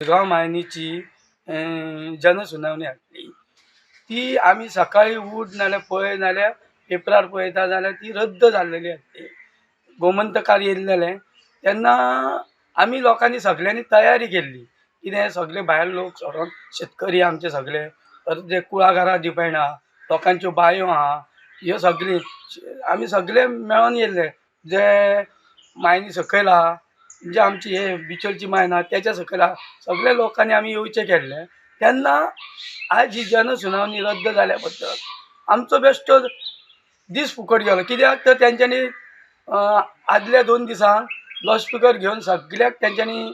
शिरगांव मायनीची जनसुनावणी आसली. ती आमी सकाळी उठ नाल्यार पळय नाल्यार पेपरार पळयता जाल्यार ती रद्द जाल्लेली आसली. गोमंतकार येयल्लेले तेन्ना आमी लोकांनी सगल्यांनी तयारी केल्ली. कितें सगळे भायर लोक सरोन शेतकरी आमचे सगळे, परत जे कुळागरां डिपेंड आहा, लोकांच्यो बांयो आहा, ह्यो सगळीं आमी सगळे मेळोन येयल्ले. जे मायनी सकयल आहा, म्हणजे आमची हे बिचोलची मायन आहा तेच्या सकयल आहा, सगळे लोकांनी आमी येवचें केल्लें. तेन्ना आयज ही जनसुनावणी रद्द जाल्या बद्दल आमचो बेश्टो दीस फुकट गेलो. कित्याक तर तेंच्यांनी आदल्या 2 दिसांक लावडस्पिकर घेवन सगळ्याक तेंच्यांनी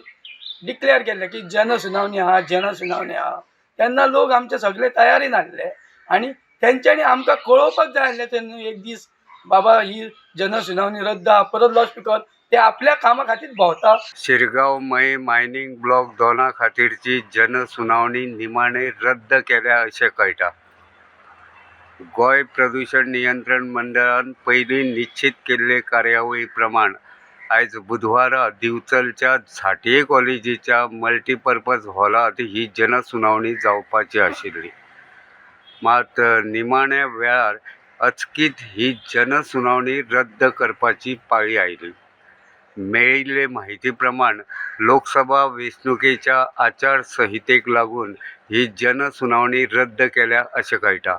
डिक्लेर केल्लें की जनसुनावणी आहा, जनसुनावणी आहा. तेन्ना लोक आमचे सगळे तयारीन आसले आनी तेंच्यांनी आमकां कळोवपाक जाय आसलें तेन्ना एक दीस बाबा ही जनसुनावणी रद्द आहा, परत लावडस्पिकर ते आपल्या कामा खातीर भोंवता. शिरगांव मये मायनींग ब्लॉक 2 खातीरची जनसुनावणी निमाणे रद्द केल्या अशें कळटा. गोंय प्रदूशण नियंत्रण मंडळान पयलीं निश्चीत केल्ले कार्यावळी प्रमाण आयज बुधवारा दिवचलच्या झांटये कॉलेजीच्या मल्टीपर्पज हॉलांत ही जनसुनावणी जावपाची आशिल्ली. मात निमाण्या वेळार अचकीत ही जनसुनावणी रद्द करपाची पाळी आयली. मेळिल्ले म्हायती प्रमाण लोकसभा वेंचणुकेच्या आचारसंहितेक लागून ही जनसुनावणी रद्द केल्या अशें कळटा.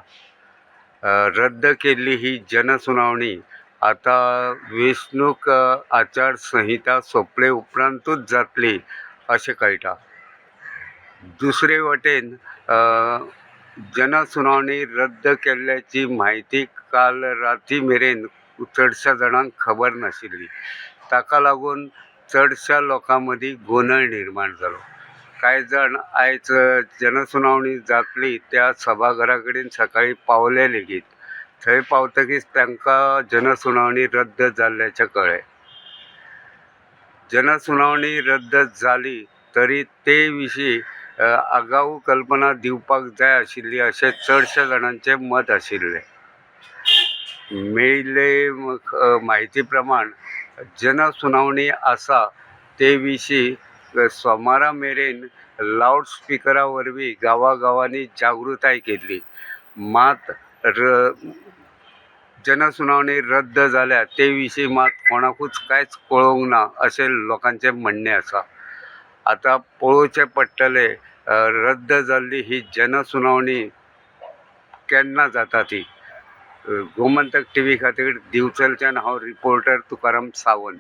रद्द केल्ली ही जनसुनावणी आतां वेंचणूक आचारसंहिता सोंपले उपरांतूच जातली अशें कळटा. दुसरे वटेन जनसुनावणी रद्द केल्ल्याची म्हायती काल राती मेरेन चडश्या जाणांक खबर नाशिल्ली. ताका लागून चडश्या लोकां मदीं गोंदळ निर्माण जालो. कांय जाण आयज जनसुनावणी जातली त्या सभाघरा कडेन सकाळीं पावले लेगीत. थंय पावतकीच तांकां जनसुनावणी रद्द जाल्ल्याचें कळ्ळें. जनसुनावणी रद्द जाली तरी ते विशीं आगाऊ कल्पना दिवपाक जाय आशिल्ली अशें चडश्या जाणांचें मत आशिल्लें. मेळिल्ले म्हायती प्रमाण जनसुनावणी आसा ते विशीं सोमारा मेरेन लावडस्पिकरा वरवीं गांवागांवांनी जागृताय केल्ली. मात जनसुनावणी रद्द जाल्या ते विशीं मात कोणाकूच कांयच कळोवंक ना अशें लोकांचें म्हणणें आसा. आतां पळोवचें पडटलें रद्द जाल्ली ही जनसुनावणी केन्ना जाता ती. गोमंतक टीव्ही खातीर दिवचलच्यान हांव रिपोर्टर तुकाराम सावंत.